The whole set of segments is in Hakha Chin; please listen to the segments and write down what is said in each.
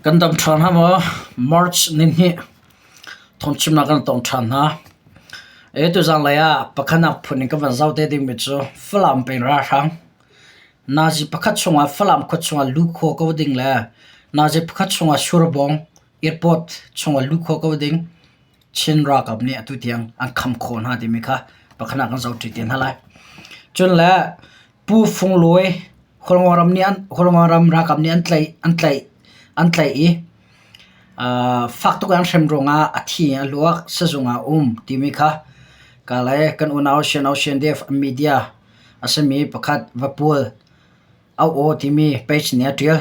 Kan dam ṭhan hnga maw? March nihnih thawngchimnak kan tong ṭhan hna. E tuzanlei ah pakhatnak phun in ka van zoh te dingmi cu Falam peng ralhrang nazi pakhat chungah Falam khua chungah lu kho ko ding le nazi pakhat chungah Surbawng airport chungah lu kho ko ding Chin ralkap nih atu tiang an kham khawh hna timi kha pakhatnak kan zoh ṭi te hna lai. Cun le Pu Fung Luai Hualngoram nih an Hualngoram ralkap nih an tlaih an tlaih an tlaih i fak tuk in an hrem ruangah a thi i a luak sizung ah a um timi kha ka le kan unau Shan Ocean Dev media a simi pakhat Vapual Au Aw timi page nih a ṭial.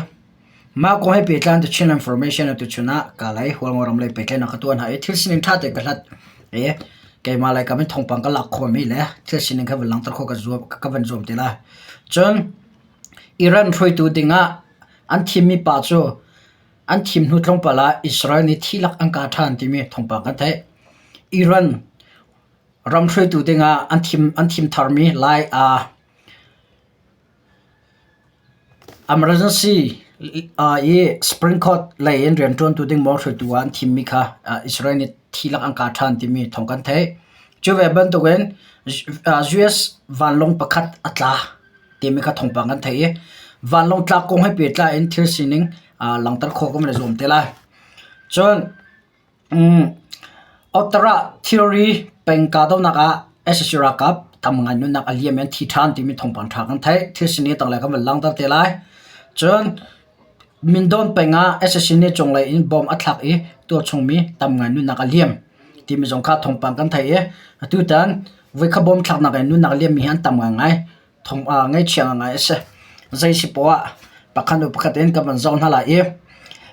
Mah kong he pehtlai in Chin Information tuchun ah ka lei Hualngoram lei pehtlaihnak ka tuah hna i thil sining ṭha tein ka hlat i keimah lei kam in thawngpang ka lak khawhmi le thil sining kha van langhter khawh ka zuam ka van zuam te lai. Cun Iran hruaitu ding ah an thimmi pa cu an thim hnu tlawmpal ah Israel nih thi lak an kah ṭhan timi thawngpang kan theih. Iran ram hruaitu ding ah an thim an thim tharmi Lai aa Emergency i Supreme Court lei in rianṭuantu ding maw hruaitu ah an thimmi kha Israel nih thi lak an kah ṭhan timi thawng kan theih. Cu ve bantukin US vanlawng pakhat a tla timi kha thawngpang kan theih i vanlawng tlak kong he pehtlai in thil sining langhter khawh kan i zuam te lai. Cun Ottara thilri peng kahdohnak ah sac ralkap tam ngai nunnak a liam i an thi ṭhan timi thawngpang ṭha kan theih. Thil sining tanglei kan van langhter te lai. Cun Mindon peng ah sac nih cunglei in bomb a thlak i tualchungmi tam ngai nunnak a liam timi zong kha thawngpang kan theih i atutan voikhat bomb thlaknak in nunnak a liammi hi an tam ngaingai. Thawng ngaihchia ngai a si. Zei si poah pakhat hnu pakhat in ka van zoh hna lai i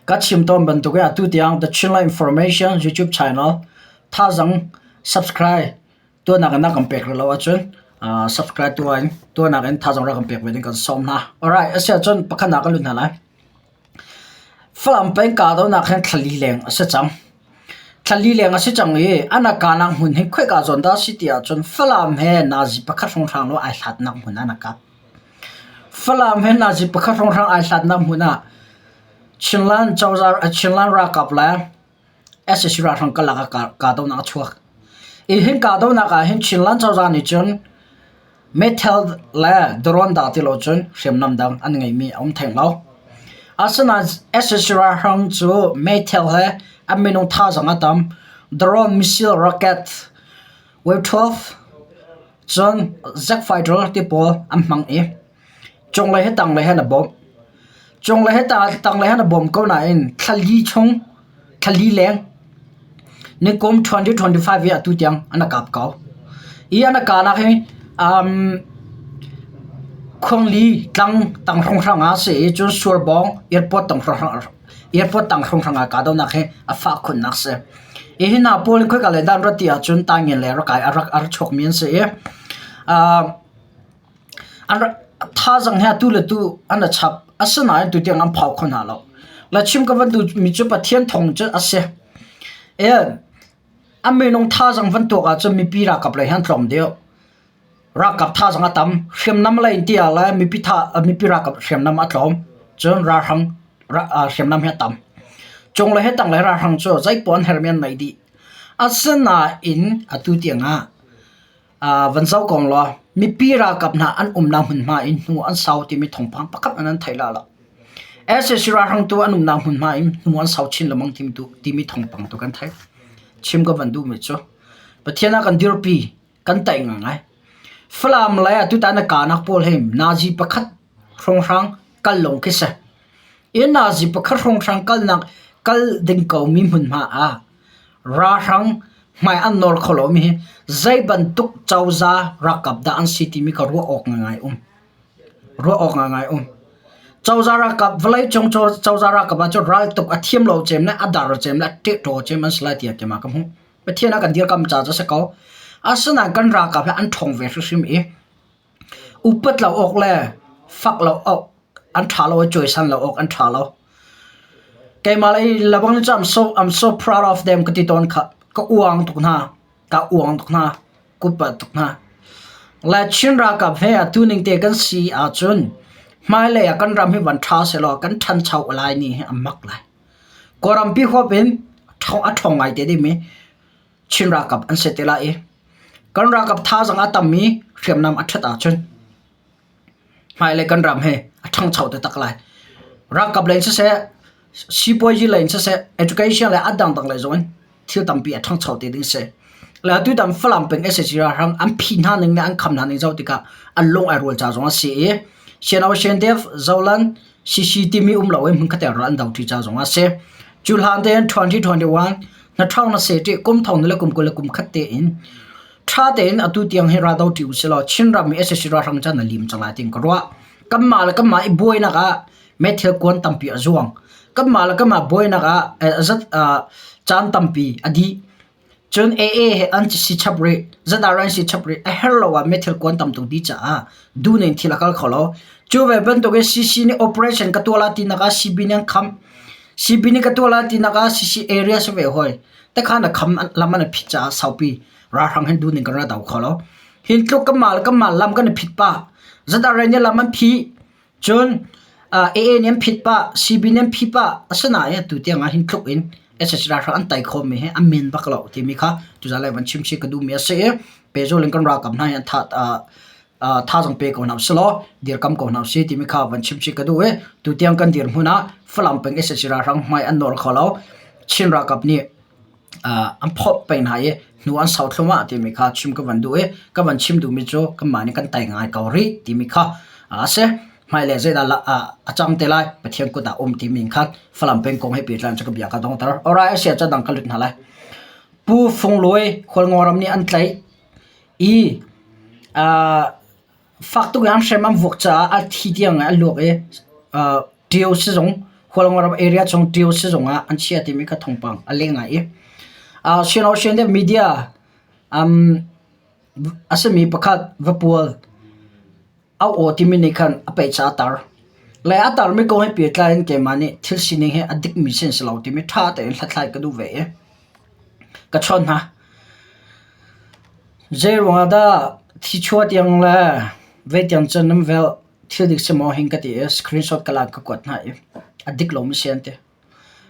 ka chim tawn bantuk in atu tiang The Chinland Information YouTube channel thazang subscribe tuahnak in na kan pek rih lo ahcun subscribe tuah in tuahnak in thazang rak kan pek ve ding kan sawm hna. Alright, a si ahcun pakhat nak kan lut hna lai. Falam peng kahdohnak hin thlali leng a si cang. Thlali leng a si cang i an a kahnak hmun hi khoika zawn dah a si ti ahcun Falam he nazi pakhat hrawnghrang lo ai hlatnak hmun ah an a kap. Falam he nazi pakhat hrawnghrang ai hlatnak hmun ah Chinland cozah Chinland ralkap le sac ralhrang karlak ah kahdohnak a chuak. Hi hin kahdohnak ah hin Chinland cozah nih cun meithal le drone dah ti lo cun hriamnam dang an ngeihmi a um theng lo. Asinain sac ralhrang cu meithal he an minung thazaang a tam. Drone, missile, rocket, wave 12 cun jet fighter ti pawl an hmang i Cunglei he tanglei he na bawmh. Cunglei he tanglei he na bawm ko nain thlali chung, thlali leng nikum 2025 i atu tiang an a kap ko. Hi an a kahnak hi um, Khuangli tlang tang hrawnghrang ah si i cun Surbawng airport tang hrawnghrang airport tang hrawnghrang ah kahdohnak hi a fah khunnak si. Hi hi hna pawl in khoika lei dah an rat ti ahcun Taingen lei rak kai a rak a rak chuakmi an si i uh, Thazaang he atu le tu an i chap. Asinain tutiang an phau kho hna lo. Lachim ka van duhmi cu Pathian thawng cu a si. A minung thazaang van tuak ahcun mipi ralkap lei hi an tlawm deuh. Ralkap thazaang a tam. Hriamnam lei in ti ah le mipi tha mipi ralkap hriamnam a tlawm. Cun ralhrang hriamnam hi a tam. Cunglei he tanglei ralhrang cu zeipoah an herhmi an neih dih. Asinain atu tiang ah Van zoh ko law mipi ralkap hna an umnak hmunhma in hnu an sau timi thawngpang pakhat an an theih la lo. Sac ralhrangtu an umnak hmunhma in hnu an sau chin lengmang timi thawngpang tu kan theih. Chim ka van duhmi cu Pathian ah kan dirpi kan taih ngai. Falam lei ah tutan a kahnak pawl hi nazi pakhat hrawnghrang kal lawng khi si. I nazi pakhat hrawnghrang kalnak kal ding ko mi hmunhma ah Ralhrang hmai an nawr kho lomi hi zeibantuk cozah ralkap dah an si timi ka ruah awk ngaingai um. Ruah awk ngaingai um. Cozah ralkap vawleicung cozah ralkap ah cun raltuk a thiam lo cem le a dar cem le a ṭehṭaw cem an si lai tiah keimah ka hmuh. Pathian ah kan dirkam ca cu a si ko. Asinain kan ralkap hi an ṭhawng ve hrimhrim i Upat lo awk le fak lo awk an ṭha lo i cawisan lo awk an ṭha lo. Keimah lei lebang cu I'm so, I'm so proud of them ka ti tawn kha. Ka uang tuk hna. Ka uang tuk hna. Kupat tuk hna. Le Chin ralkap he atu ning te kan si ahcun hmailei ah kan ram hi van ṭha sehlaw kan ṭhancho lai ni hi a mak lai. Kawlrampi huap in a ṭhawng ngai te dingmi Chin ralkap an si te lai i kan ralkap thazaang a tam i hriamnam a ṭhat ahcun hmailei kan ram hi a ṭhangcho taktak lai. Ralkap lei in siseh, sipuazi lei in siseh, education le a dangdang lei zong in thil tampi a ṭhangcho te ding a si. Le atutan Falam peng sac ralhrang an phih hna ning le an kham hna ning zoh tikah an lung ai rual ca zong a si i Siano Shendev, Zolan, CC timi um lo in hmunkhat ral an do ṭi ca zong a si. Cu hlan tein 2021 hnaṭhawng na se ṭih kum thong le kum 20 le kum khat tein ṭha tein atu tiang hi ra do ṭi usih law Chinram i sac ralhrang caan a lim cang lai tiin ka ruah. Kanmah le kanmah i buainak ah meithal kuan tampi a zuang. Kanmah le kanmah buainak ah zat caan tampi a dih. Cun AA he an si chap rih, ZR an si chap rih. A herh lo ah meithal kuan tam tuk dih caah duh ning thil a kal kho lo. Cu ve bantukin CC nih operation ka tuah lai tinak ah CB nih an kham. CB nih ka tuah lai tinak ah CC area si ve hoi. Takhan a kham lam an i phit caah saupi ralhrang hin duh ning kan ra do kho lo. Hin tluk kanmah le kanmah lam kan i phit pah. ZRA nih lam an phih. Cun AA nih an phit pah, CB nih an phih pah. Asinain atu tiang ah hin tluk in sac ralhrang an tai khawhmi hi an men bak lo timi kha tuzaan lei van chim chih ka duhmi a si i pehzul in kan ralkap hna hi an thah thazaang pe ko hna usih law dirkam ko hna usih timi kha van chim chih ka duh i tutiang kan dirhmun ah Falam peng sac ralhrang hmai an nawr kho lo. Chin ralkap nih an phawt peng hna i hnu an sau thluahmah timi kha chim ka van duh i ka van chim duhmi cu kanmah nih kan tai ngai ko rih timi kha a si. Hmailei zeidah a cang te lai Pathian kut ah um timi in khan Falam peng kong he pehtlai in cu ka bia ka dongter. Alright, a si ahcun dang ka lut hna lai. Pu Fung Luai Khualngo ram nih an tlaih i fak tuk in an hrem an vuak caah a thi tiang in a luak i Ṭio sizung Hualngoram area chung Ṭio sizung ah an chiah timi kha thawngpang a leng ngai i Shin Ocean le media a simi pakhat Vapual au aw timi nih khan a peih caah a tar. Le a tarmi kong he pehtlai in keimah nih thil sining hi a dikmi si an si lo timi ṭha tein hlathlai ka duh ve i ka chawnh hna. Zeiruang ah dah thichuah tiang le vei tiang cun nan velh thil dik si maw hin ka ti i screenshot ka lak ka kuat hna i a dik lomi si an ti.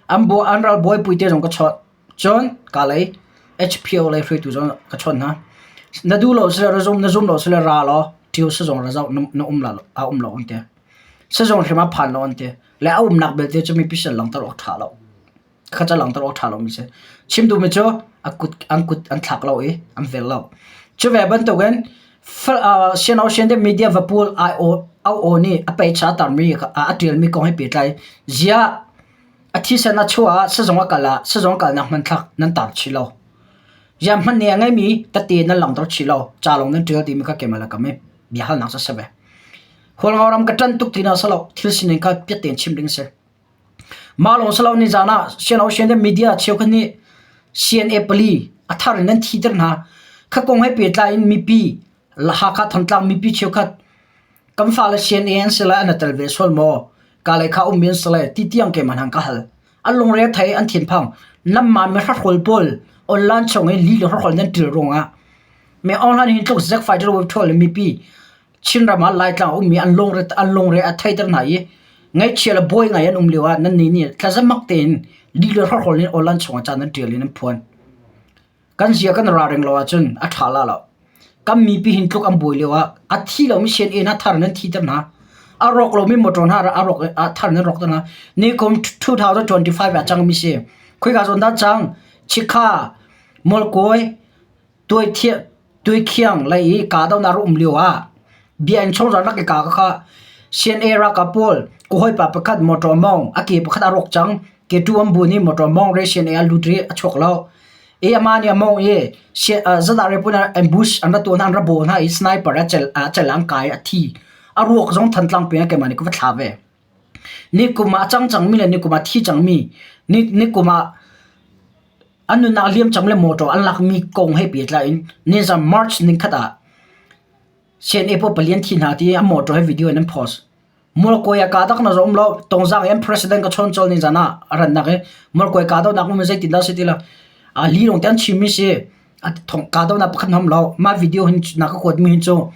An bu an ral buaipui te zong ka chawnh. Cun ka lei HPO lei hruaitu zong ka chawnh hna. Na duh lo sile ra zum, na zum lo sile ra law ṭio sizung ra zoh na um la a um lo an ti. Sizung hrim ah phan lo an ti. Le a umnak belte cu mipi sin langhter awk ṭha lo. Kha ca langhter awk ṭha lomi si. Chim duhmi cu a kut an kut an thlak lo i an vel lo. Cu ve bantukin Sian Ocean te media vapual ai au nih a peicha tarmi a ṭialmi kong he pehtlai ziah a thisen a chuah ah sizung a kal ah sizung a kalnak hmanthlak nan tar chih lo. Ziah hman nih a ngeimi tete nan langhter chih lo. Ca lawng nan ṭial timi kha keimah le kam i biahalnak cu a si ve. Hualngo ram ka ṭan tuk ti na si lo. Thil sining kha piat tein chim ding a si. Mah lawng si lo nizaan ah Sian Ocean media cheukhat nih CNA pali a thar in an thiter hna. Kha kong he pehtlai in mipi Hakha Thantlang mipi cheukhat kan fale CNA an si lai an i tel ve sual maw? Ka le kha ummi an si lai ti tiang keimah hna ka hal. An lungre thei an thinphang. Nanmah mi hrahrol pawl online chung i li le hrahrol nan ṭil ruangah mi online hin tluk zack fighter web ṭhawl mipi Chinram ah Laitlang a ummi an lungre an lungre a theiter hna i ngaihchia le buai ngai an um lio ah nannih nih thlazamak tein li le hrawhrawl in awlan chungah ca nan ṭial in nan phuan. Kan zia kan ralring lo ahcun a ṭha la lo. Kan mipi hin tluk an buai lio ah a thi lomi CNA hna thar nan thiter hna. A rawk lomi motor hna a rawk a thar nan rawk hna. Ni kum 2025 ah cangmi si. Khoika zawn dah cang? Chikha, Molkawi, Tuikhiang lei i kahdohnak a um lioah bia in chawngzar rak i kah kha CNA ralkap pawl ka hawipa pakhat motor mawng a ke pakhat a rawk cang. Ke tu an bun i motor mawng re CNA a lut i a chuak lo. I amah nih a mawng i zadah re pun ambush an ra tuah hna an ra bawh hna i sniper a cel a cel an kai a thi. A ruak zong Thantlang peng ah keimah nih ka va thla ve. Nikum ah a cang cangmi le nikum ah a thi cangmi nikum ah An nunnak liam cang le motor an lakmi kong he pehtlai in nizan March nikhat ah CNA pawl pali an thi hna ti an motor he video in an post. Mualkawi ah kahdoh na um lo. Tongzang i an president ka chawn colh nizan ah a rannak i Mualkawi kahdohnak um zeitin dah si ti lo. A li lawng te an chimmi si. A thong kahdohnak pakhat na um lo. Mah video hin na ka kuatmi hin cu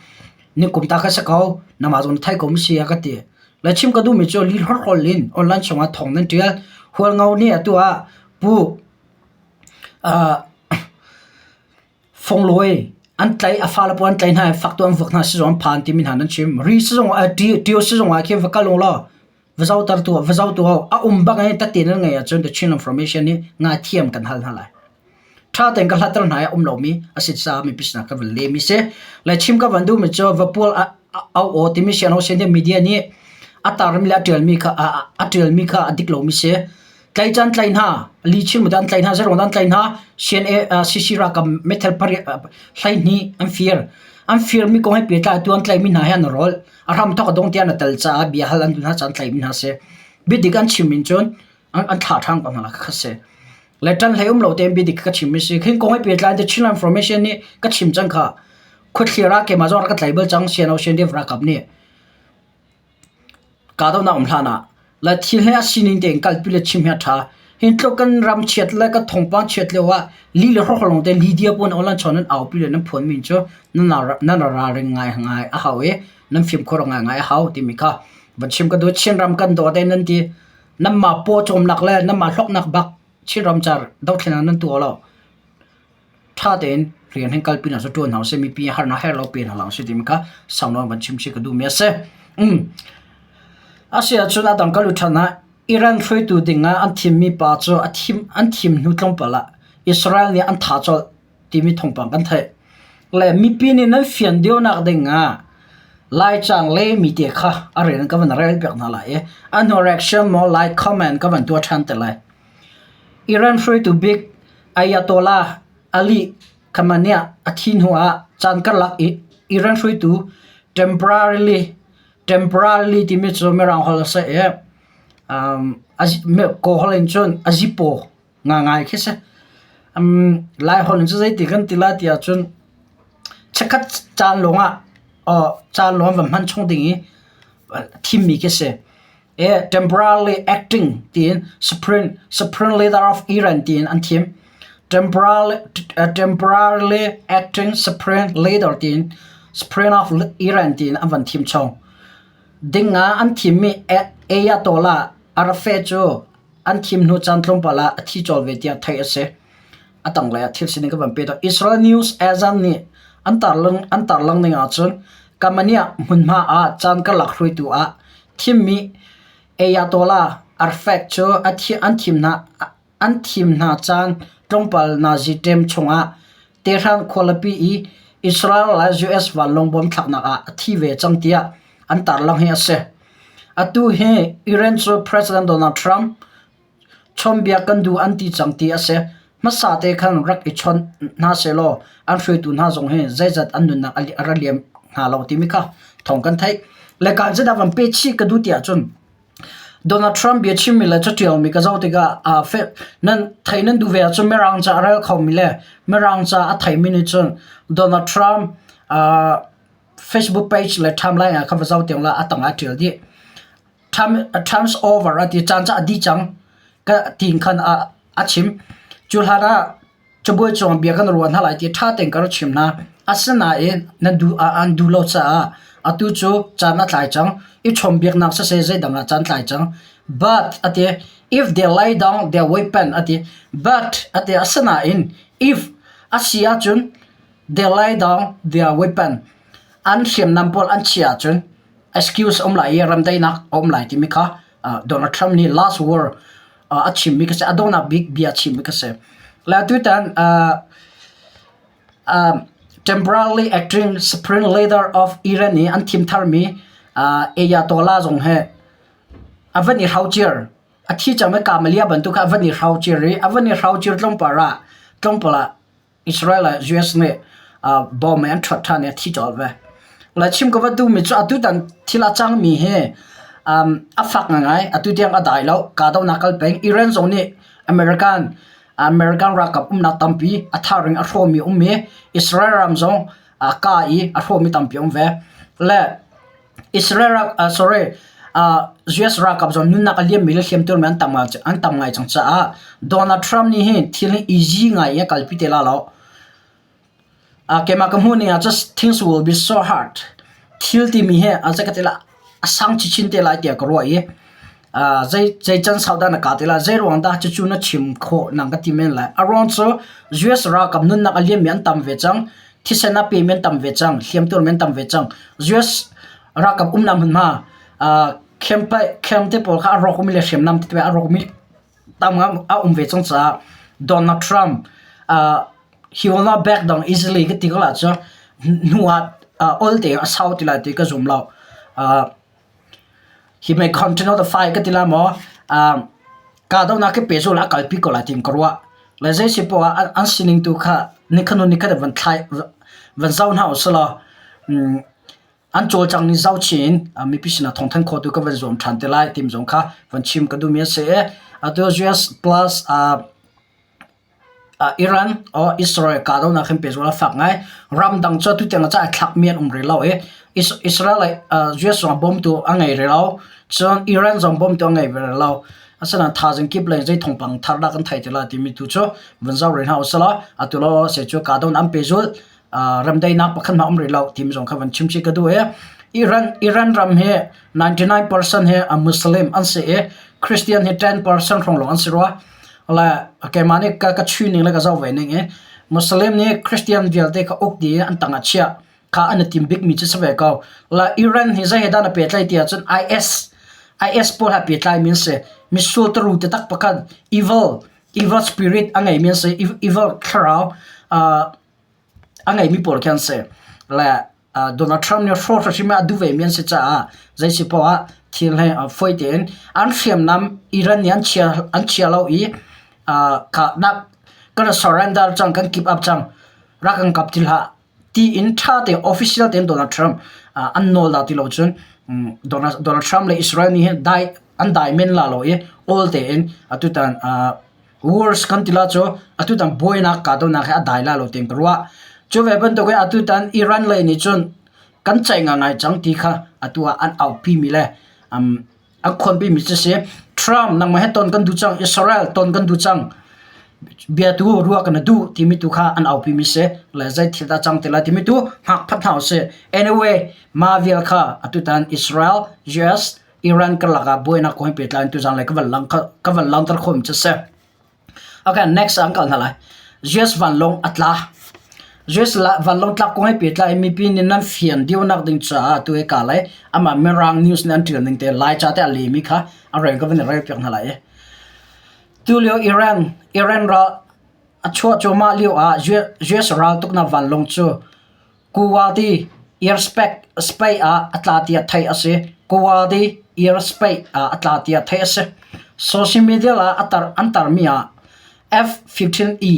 ni kum ta kha si ko. Namah zong na thai ko mi si a ka ti. Le chim ka duhmi cu li hlorhlol in online chungah thawng nan ṭial. Hualngo nih atu ah Pu Fonglawi an tlaih, a fale pawl an tlaih hna i fak tu an vuak hna sizung an phan timi hna nan chim. Ri sizung ah Tio sizung ah khin va kal u law va zohter tu va zoh tu a um bak in tette nan ngeih ahcun The Chin Information nih ngaithiam kan hal hna lai. Ṭha tein ka hlatter hna i a um lomi a si caah mipi sinah ka van lehmi si. Le chim ka van duhmi cu vapual au aw timi siano sin media nih a tarmi le a ṭialmi kha a ṭialmi kha a dik lomi si. Tlai caan tlai hna, li chin mu dan tlai hna, zeruang dan tlai hna, CNA CC ralkap meithal pariat 12 an fir. An firmi kong he pehtlai tu an tlaihmi hna he an rawl. A hram thawk a dong tiang a tel caah bia hal an duh hna caan tlaihmi hna si. Biadik an chim in cun an thlah ṭhan ko hna la kha si. Le ṭan hlei um lo tein biadik ka chim mi si. Khin kong he pehtlai The Chinland Information nih ka chim cang kha. Khuathlir ah keimah zong rak ka tlai bal cang CNO CNDF ralkap nih. Kahdohnak um hlan ah le thil hi a sining tein kalpi le chim hi a ṭha. Hi tluk kan ram chiat le kan thawngpang chiat lio ah li le hrawkhrol lawng te Lydia pawl nih online chawn nan aupi le nan phuanmi cu nan ralring ngai ngai a hau i nan fimkhur ngai ngai a hau timi kha van chim ka duh. Chinram kan dawt e nan ti. Nanmah pawcawmnak le nanmah hlawknak bak Chinram car dothlennak nan tuah lo. Ṭha tein rian hin kalpi hna cu ṭuan hna usih, mipi harnak herh lo pe hna hlah usih timi kha saunawn van chim chih ka duhmi a si. Um. A si ahcun a dang ka lut ṭhan ah Iran hruaitu ding ah an thimmi pa cu a thim an thim hnu tlawmpal ah Israel nih an thah colh timi thawngpang kan theih. Le mipi nih nan fian deuhnak ding ah Laicang le mi te kha a rian ka van rel piak hna lai i a hnu reaction maw like comment ka van tuah ṭhan te lai. Iran hruaitu bik Ayatollah Ali Khamenei a thih hnuah caan karlak i Iran hruaitu temporarily temporarily timi cu Mirang holh a si i Kawl holh in cun a zipaw ngaingai khi si. Lai holh in cun zeiti kan ti lai ti ahcun chikkhat caan lawngah caan lawng van hman chung ding i thimmi khi si. Temporarily acting tiin Supreme Supreme Leader of Iran tiin an thim. Temporarily, temporarily acting Supreme Leader tiin Supreme of Iran tiin an van thim chong. Ding ah an thimmi Ayatollah Arafeh cu an thim hnu caan tlawmpal ah a thi cawl ve tiah theih a si. A tanglei ah thil sining ka van pe to. Israel News Azan nih an tarlang an tarlang ning ahcun Kamania hmunhma ah caan karlak hruaitu ah Thimmi Ayatollah Arfak cu an thim hna caan tlawmpal Nazi ṭem chungah Tehran khualipi i Israel le US vanlawng bom thlaknak ah a thi ve cang tiah an tarlangh hi a si. Atu hi Iran cu President Donald Trump Chawnhbiak kan duh an ti cang ti a si. Hmasa te khan rak i chawn hna sehlaw an hruaitu hna zong hi zeizat an nunnak a ra liam hnga lo timi kha thawng kan theih. Le kaan zeidah van pe chih ka duh ti ahcun Donald Trump bia chimmi le catialmi ka zoh tikah aa nan thei nan duh ve ahcun Mirang ca a rel khomi le Mirang ca a theimi nih cun Donald Trump uh, Facebook page le timeline ah kha va zoh tiang la a tang ah ṭial dih. Time's over a ti caan cu a dih cang ka ti khan a chim. Cu hlan ah cabuai cung bia kan ruah hna lai ti ṭha tein ka rak chim hna. Asinain nan duh an duh lo caah atu cu caan a tlai cang. I chawnhbiaknak siseh zeidang ah caan tlai cang. But a ti if they lay down their weapon a ti. But a ti asinain if a si ahcun they lay down their weapon an hriamnam pawl an chiah ahcun excuse um lai i remdaihnak a um lai timi kha Donald Trump nih last word a chimmi kha si a donghnak bik bia a chimmi kha si. Le tutan temporarily acting supreme leader of Iran i an thim tharmi Ayatollah zong hi a van i hrocer a thi cang i Kamalia bantuk kha a van i hrocer i a van i hrocer tlawmpal ah tlawmpal ah Israel le US nih bomb an ṭhuat ṭhan i a thi colh ve. Le chim ka va duhmi cu atutan thil a cangmi hi a fak ngaingai. Atu tiang a dai lo. Kahdohnak kal peng. Iran zong nih American American ralkap umnak tampi a tharing a hrawmi um i Israel ram zong a ka i a hrawmi tampi um ve. Le Israel rak sorry US ralkap zong nunnak a liammi le hliamtuarmi an tam ngai an tam ngai cang caah Donald Trump nih hin thil hi easy ngai in a kalpi te la lo. Keimah ka hmuh ning ah just things will be so hard. Thil timi hi a ka te la a sang chinchin te lai tiah ka ruah i. Zei zei can sau dah na ka ti lai? Zei ruang dah cucu na chim khawh nang ka ti men lai. A ruang cu US ralkap nunnak a liammi an tam ve cang. Thisen a pemi an tam ve cang. Hliamtuarmi an tam ve cang. US ralkap umnak hmunhma camp camp te pawl kha a rawkmi le hriamnam tete a rawkmi tam a um ve cang caah Donald Trump he will not back down easily ka ti ko la cu hnu ah ol te a sau ti lai ti ka zum lo. He may continue the fight ka ti la maw kahdohnak khi pehzulh ah kalpi ko lai tiin ka ruah. Le zei si poah ah an sining tu kha nikhat hnu nikhat van thlai van zoh hna usih law an cawlcang ning zoh chih in mipi sinah thawngthanh khawh tu ka van zuam ṭhan te lai timi zong kha van chim ka duhmi a si i atu US plus Iran or Israel kahdohnak hin pehzulh a fak ngai. Ramdang cu atu tiang ah ai thlakmi an um rih lo i Israel le US zong bawmtu a ngei rih lo. Cun Iran zong bawmtu a ngei ve rih lo. Asinain thaizing kip lei zei thawngpang thar dah kan theih ti lai timi tu cu vun zoh rih hna usih law atu lo se cu kahdohnak an pehzulh remdaihnak pakhat hmanh a um rih lo timi zong kha van chim chih ka duh i Iran Iran ram hi 99% hi a Muslim an si i Christian hi 10% hrawng lawng an si rua. Le keimah nih ka ka chuih ning le ka zoh ve ning i Muslim nih Christian vialte kha uk dih i an tang ah chiah kha an i tim bikmi cu si ve ko. Le Iran hi zei he dah na pehtlaih ti ahcun IS IS pawl he pehtlai mi an si. Misual taru taktak pakhat evil evil spirit a ngeimi an si. Evil thlarau a ngeimi pawl khi an si. Le Donald Trump nih hrawh hrim a duh vemi an si caah zei si poah ah thil he fawi tein an hriamnam Iran nih an chia an chia lo i kha kan surrender cang kan keep up cang rak kan kap ti hlah tiin ṭha tein official tein Donald Trump an nawl dah ti lo cun Donald Donald Trump le Israel nih hin dai an dai men la lo i awl tein atutan Wars kan ti la cu atutan buainak kahdohnak hi a dai la lo tiin ka ruah. Cu ve bantuk in atutan Iran lei nih cun kan ceih ngangai cang ti kha atu ah an aupi mi le um, an khuanpi mi cu si. Trump nangmah he ton kan duh cang, Israel ton kan duh cang. Bia tu ruah kan duh timi tu kha an aupi mi si. Le zei thil dah cang ti lai timi tu hngak phat hna usih. Anyway, ma vial kha atutan Israel, US, Iran karlak ah buainak kong he pehtlai in tuzaan lei ka van lang ka van langhter khawhmi cu a si. Okay, next ah an kal hna lai. US vanlawng a tla. US vanlawng tlak kong he pehtlai in mipi nih nan fian dionak ding caah tu he ka lai. Amah Mirang news nih an ṭial ning te Laica te a lemi kha a rel ka van i rel piak hna lai i. Tulio Iran Iran ral a chuah cuahmah lio ah US raltuknak vanlawng cu Kuwait airspace ah a tla tiah theih a si. Kuwait airspace ah a tla tiah theih a si. Social media ah a tar, an tarmi ah F-15E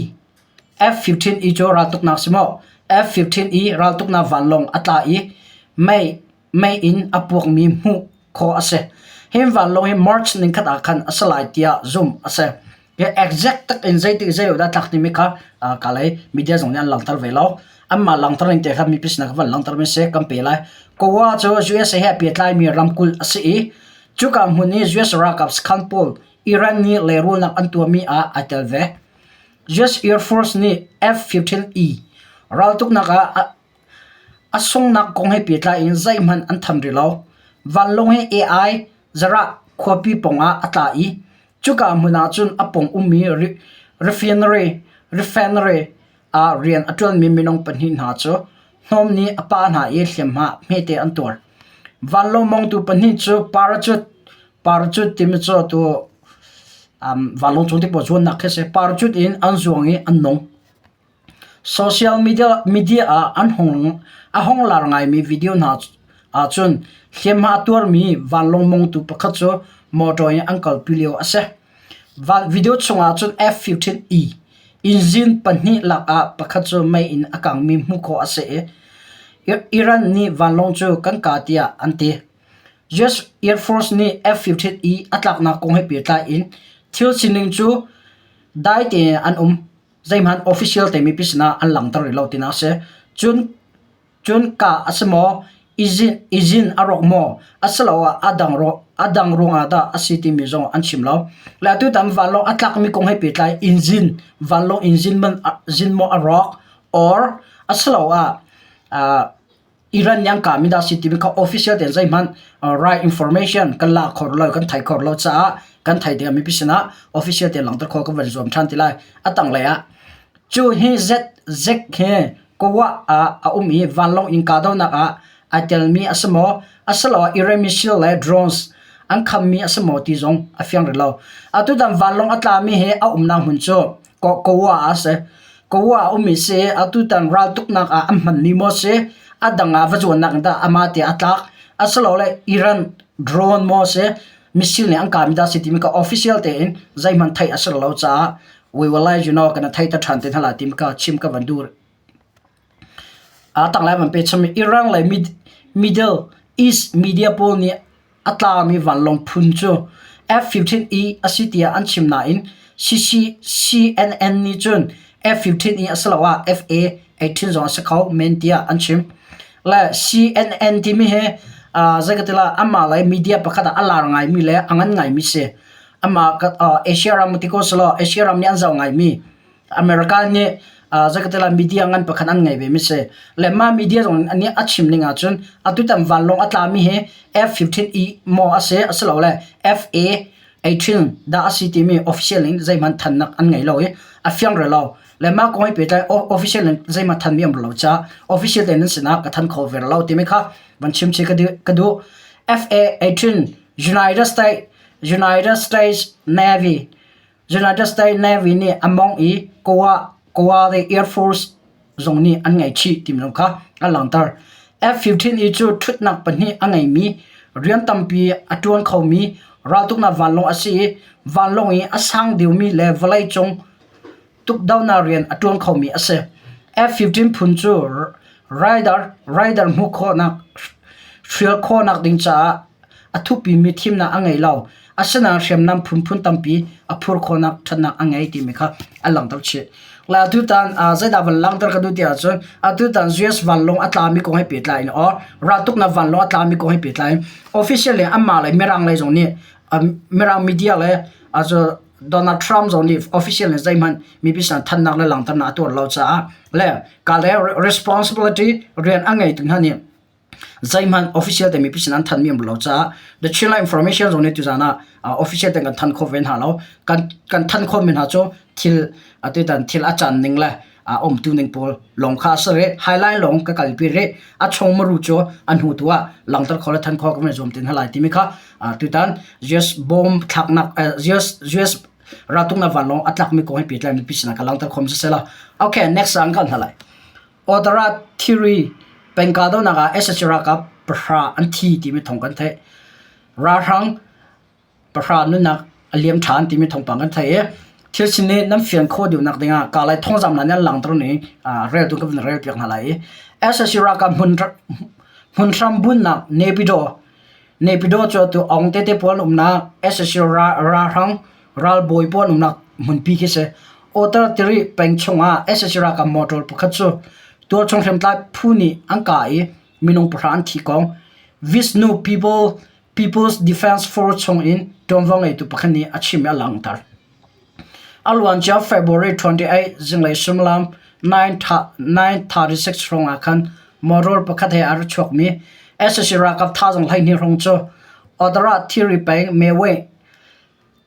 F-15E cu raltuknak si maw? F-15E raltuknak vanlawng a tla i mei mei in a puakmi hmuh khawh a si. Hi vanlawng hi March ningkhat ah khan a si lai tiah zumh a si. Exact tak in zeitik zei dah tlak timi kha ka lei media zong nih an langhter ve lo. Anmah langhter ning te kha mipi sinah ka van langhter mi si kan pe lai. Goa cu USA he a pehtlaimi ramkulh a si i cuka hmun i US ralkap sakhan pawl Iran nih lehrulnak an tuahmi ah ai tel ve. US Air Force nih F-15E raltuknak ah a sunghnak kong he pehtlai in zeihmanh an thanh rih lo. Vanlawng hi AI zarah khuapi pawngah a tla i Cuka hmun ah cun a pawng ummi refinery, refinery ah rian a ṭuanmi minung pahnih hna cu hnawm nih a pah hna i hliamhma hmete an tuar. Vanlawng mongtu pahnih cu parachute, parachute timi cu atu um, vanlawng cung te pawl zuannak khi a si. Parachute in an zuang i an nung. Social media ah an hung a hung lar ngaimi video hna ahcun hliamhma a tuarmi vanlawng mongtu pakhat cu motor in an kalpi lio a si. Video chungah cun F-15E engine pahnih lakah pakhat cu mei in a kangmi hmuh khawh a si i Iran nih vanlawng cu kan kah tiah an ti. US Air Force nih F-15E a tlaknak kong he pehtlai in thil sining cu dai tein an um. Zeihmanh official te mipi sinah an langhter rih lo tinak a si. Cun cun kah a si maw, izin, izin a rawk maw, asiloah a dang ro, a dang ruangah dah a si timi zong an chim lo. Le atutan vanlawng a tlakmi kong he pehtlai engine, vanlawng engine man zin maw a rawk or asiloah uh, Iran nih an kahmi dah a si timi kha official tein zeihmanh right information kan lak kho lo kan thei kho lo caah kan thei tikah mipi sinah official tein langhter khawh kan van i zuam ṭhan ti lai. A tanglei ah cu hi Z Zek hi Kawa ah a um i vanlawng in kahdohnak ah ai telmi a si maw asiloah Iran missile le drones an khammi a si maw ti zong a fiang rih lo. Atutan vanlawng a tlami hi a umnak hmun cu Kawa ah a si. Kawa a ummi si atutan raltuknak ah an hmanmi maw si a dang ah va zuannak in dah amah te a tlak asilole Iran drone maw si missile nih an kahmi dah si timi kha official tein zeihmanh theih a si lo caah we will let you know kan thei ta ṭhan te hna lai timi kha chim ka van duh. A tanglei van pe chom Iran le Middle East media pawl nih a tlami vanlawng phun cu F-15E a si tiah an chim nain CNN nih cun F-15E asiloah FA-18 zong a si kho men tiah an chim. Le CNN timi hi zei ka ti lai amah le media pakhat ah a lar ngaimi le a ngan ngaimi si. Amah Asia ram ti ko selaw Asia ram nih an zoh ngaimi America nih zeikatila media ngan pakhat an ngei ve mi si. Le mah media zong nih a chim ning ahcun atutan vanlawng a tlami hi F-15E maw a si asilole FA-18 dah a si timi official in zeihmanh thannak an ngei lo i a fiang rih lo. Le mah kong he pehtlai official in zeihmanh thanmi um lo caah official tein nan sinah ka than kho ve lo timi kha van chim chih ka duh. FA-18 United States United States Navy United States Navy nih a mawngh i Goa Goa le Air Force zong nih an ngaihchih timi zong kha an langhter. F-15E cu ṭhutnak pahnih a ngeimi, rian tampi a ṭuan khomi raltuknak vanlawng a si i vanlawng i a sang deuhmi le vawleicung tukdohnak rian a ṭuan khomi a si. F-15 phun cu radar radar hmuh khawhnak hrial khawhnak ding caah a thupimi thimnak a ngei lo. Asinain hriamnam phunphun tampi a phur khawhnak ṭhatnak a ngei timi kha a langhter chih. Le atutan zeidah van langhter ka duh ti ahcun atutan US vanlawng a tlami kong he pehtlai in or raltuknak vanlawng a tlami kong he pehtlai in officially anmah le Mirang lei zong nih Mirang media le Donald Trump zong nih official in zeihmanh mipi sin thannak le langhternak a tuah lo caah le ka le responsibility rian a ngeitu hna nih zeihmanh official te mipi sin an thanmi um lo caah The Chinland Information zong nih tuzan ah official te kan than kho ve hna lo. Kan kan than khawh mi hna cu thil atutan thil a can ning le a umtu ning pawl lawng kha a si rih. Highline lawng ka kalpi rih. A chung maru cu a hnu tu ah langhter kho le than kho ka van zuam te hna lai timi kha tutan US bomb thlaknak US US raltuknak vanlawng a tlakmi kong he pehtlai mipi sinah ka langhter khom sisela. Okay, next ah an kan hna lai. Ottawa thilri peng kahdohnak ah sac ralkap pahra an thi timi thawng kan theih. Ralhrang pahra nunnak a liam ṭhan timi thawngpang kan theih i thil sin i nan fian khawh deuhnak dingah kalay thawngzamh hna nih an langhter ning reltu kan vun relpiak hna lai i sac ralkap hmunhram bunhnak Naypyidaw Naypyidaw cu atu Aung tete pawl an umnak sac ralhrang ralbawi pawl an umnak hmunpi khi si. Otter tiri peng chungah sac ralkap motor pakhat cu tualchung hriamtlai phu nih an kah i minung pahra an thi kong Vishnu People People's Defense Force chungin ṭuanvo ngeitu pakhat nih a chim i a langhter. A luancia February 28 zinglei suimilam 9:36 hrawng ah khan motor pakhat he a ra chuakmi sac ralkap thazaang 12 hrawng cu Ottawa thilri peng Meweh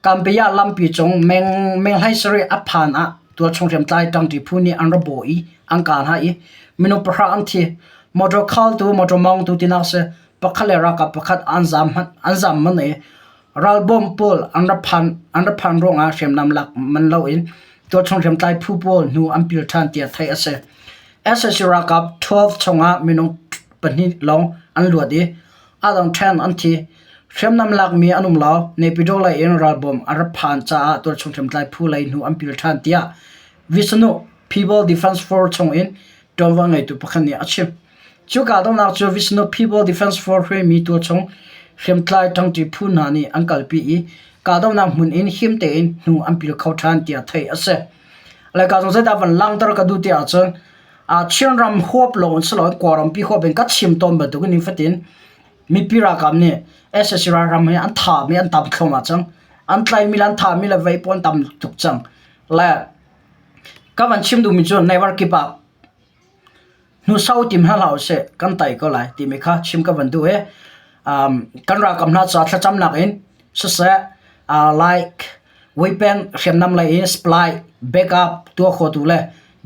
Kambaya lampi cung meng 17 a phan ah tualchung hriamtlai ṭangṭi phu nih an ra bawh i an kah hna i minung pahra an thi. Motor khaltu, motor mawngtu tinak si pakhat le ralkap pakhat an zaam manh i Ralbawm pawl an ra phan ruangah hriamnam lak man loin tualchung hriamtlai phu pawl hnu an pil ṭhan tiah theih a si. Sac ralkap 12 chungah minung pahnih lawng an luat i a dang ṭhen an thi. Hriamnam lakmi an um lo. Naypyidaw lei in ralbawm a ra phan caah tualchung hriamtlai phu lei hnu an pil ṭhan tiah Vishnu People Defense Force chungin ṭuanvo ngeitu pakhat nih a chim. Cu kahdohnak cu Vishnu People Defense Force hruaimi tualchung hriamtlai ṭangṭi phu hna nih an kalpi i kahdohnak hmun in him tein hnu an pil kho ṭhan tiah theih a si. Laica zong zeidah van langhter ka duh ti ahcun Chinram huap lawng in si loin Kawlrampi huap in ka chim tawn bantukin nifatin mipi ralkap nih sac ralram hi an thahmi an tam thluahmah cang. An tlaihmi le an thahmi le vei pawl an tam tuk cang. Le ka van chim duhmi cu never give up. Hnu sau tim hna hlah usih, kan tai ko lai timi kha chim ka van duh i kan ralkap hna ca thlacamnak in siseh like weapon hriamnam lei in supply backup tuah khotu le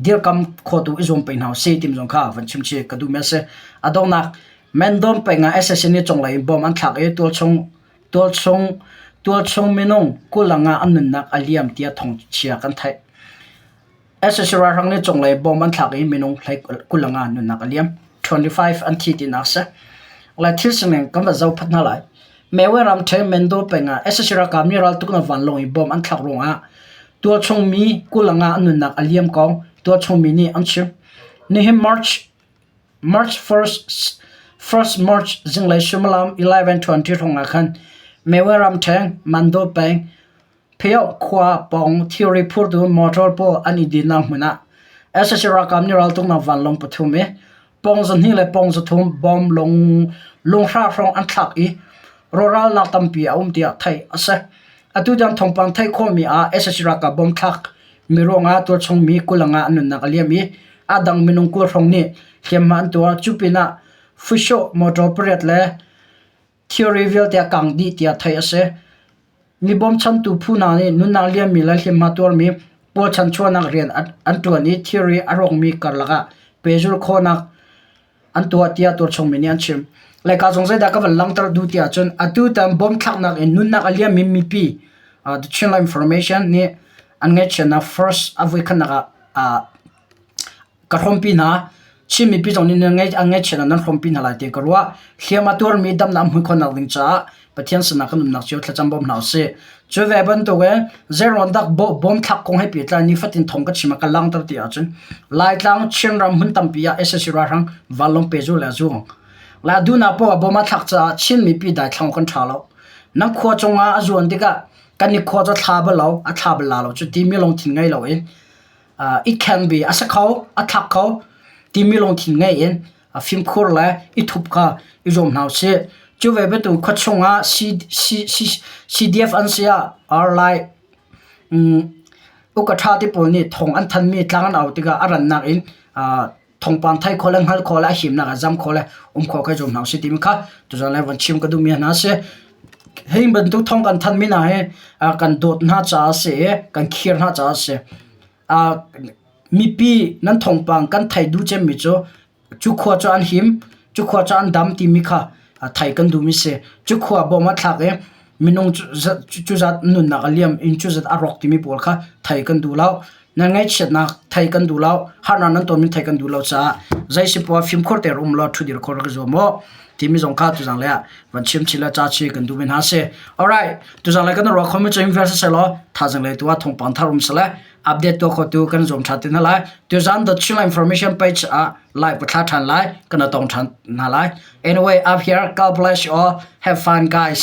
dirkam khotu i zuam peng hna usih timi zong kha van chim chih ka duhmi a si. A donghnak Mendon peng ah sac nih cunglei in bomb an thlak i tualchung tualchung tualchung minung 20 ah an nunnak a liam tiah thawngchia kan theih. Sac ralhrang nih cunglei bomb an thlak i minung 25 nunnak a liam. 25 an thi tinak a si. Lai thil sining kan va zoh phat hna lai. Mewe ramṭhen Mendo peng ah sac ralkap nih raltuknak vanlawng in bomb an thlak ruangah tualchung mi 25 an nunnak a liam kong tualchung mi nih an chim. Nihin March March 1st, 1st March zinglei suimilam 11:20 hrawng ah khan Mewe ramṭhen Mando peng Phyo khua pawng thilri phurtu motor pawl an i dinnak hmun ah sac ralkap nih raltuknak vanlawng pathum i pawng 200 le pawng 300 bom lung lunghra hrawng an thlak i rawhralnak tampi a um tiah theih a si. Atu tiang thawngpang theih khawhmi ah sac ralkap bom thlak mi ruangah tualchung mi 25 an nunnak a liam i a dang minung 20 hrawng nih hliamhma an tuar. Cu pinah Fusho motor pariat le thilri vialte a kang dih tiah theih a si. Mi bawmchantu phu hna nih nunnak liammi le hliamhma tuarmi pawl chanchuahnak rian an ṭuan i thilri a rawkmi karlak ah pehzulh khawhnak an tuah tiah tualchungmi nih an chim. Laica zong zeidah ka van langhter duh ti ahcun atutan bomb thlaknak in nunnak a liammi mipi The Chinland Information nih an ngaihchiatnak first a voikhatnak ah Ka hrawmpi hna. Chin mipi zong nih nan ngaihchiatnak nan hrawmpi hna lai ti ka ruah. Hliam a tuarmi damnak an hmuh khawhnak ding caah Pathian sinah kan umnak cio thlacam bawm hna usih. Cu ve bantukin zeiruang dah bawm thlak kong he pehtlai nifatin thong ka chim ah ka langhter ti ahcun Laitlang Chinram hmun tampi ah sac ralhrang vanlawng pehzul le a zuang. La duhnak poah bawm a thlak caah Chin mipi daithlang kan ṭha lo. Nan khua cungah a zuan tikah kan i khua cu thla bal lo, a thla bal la lo cu timi lungthin ngei loin it can be a si kho, a thlak kho timi lungthin ngei in fimkhur le i thup kha i zuam hna usih. Cu ve bantuk khuachung ah CDF an si ah or like uka ṭha ti pawl nih thawng an thanmi tlang an au tikah a rannak in thawngpang thei kho le hngal kho le a himnak ah zam kho le um kho kha zuam hna usih timi kha tuzan le van chim ka duhmi hna a si. Hi bantuk thawng kan thanmi hna hi kan dawt hna caah a si i kan khir hna caah a si. Mipi nan thawngpang kan theih duh cemmi cu cu khua cu an him, cu khua cu an dam timi kha thei kan duhmi si. Cu khua bawm a thlak i minung cu zat nunnak a liam, inn cu zat a rawk timi pawl kha thei kan duh lo. Nan ngaihchiatnak thei kan duh lo, harnak nan tonmi thei kan duh lo caah zei si poah fimkhur tein um law ṭhudir khawh rak i zuam u timi zong kha tuzang lei ah van chim chin le ca chi kan duh men hna si. Alright, tuzang lei kan ruah khomi cu vial siseh law thazang lei tu ah thawngpang thar um sile update tuah khotu kan zuam ṭhan te hna lai. Tuzan the Chinland Information page ah live ka thla ṭhan lai, kan tong ṭhan hna lai. Anyway, up here, God bless you all. Have fun, guys.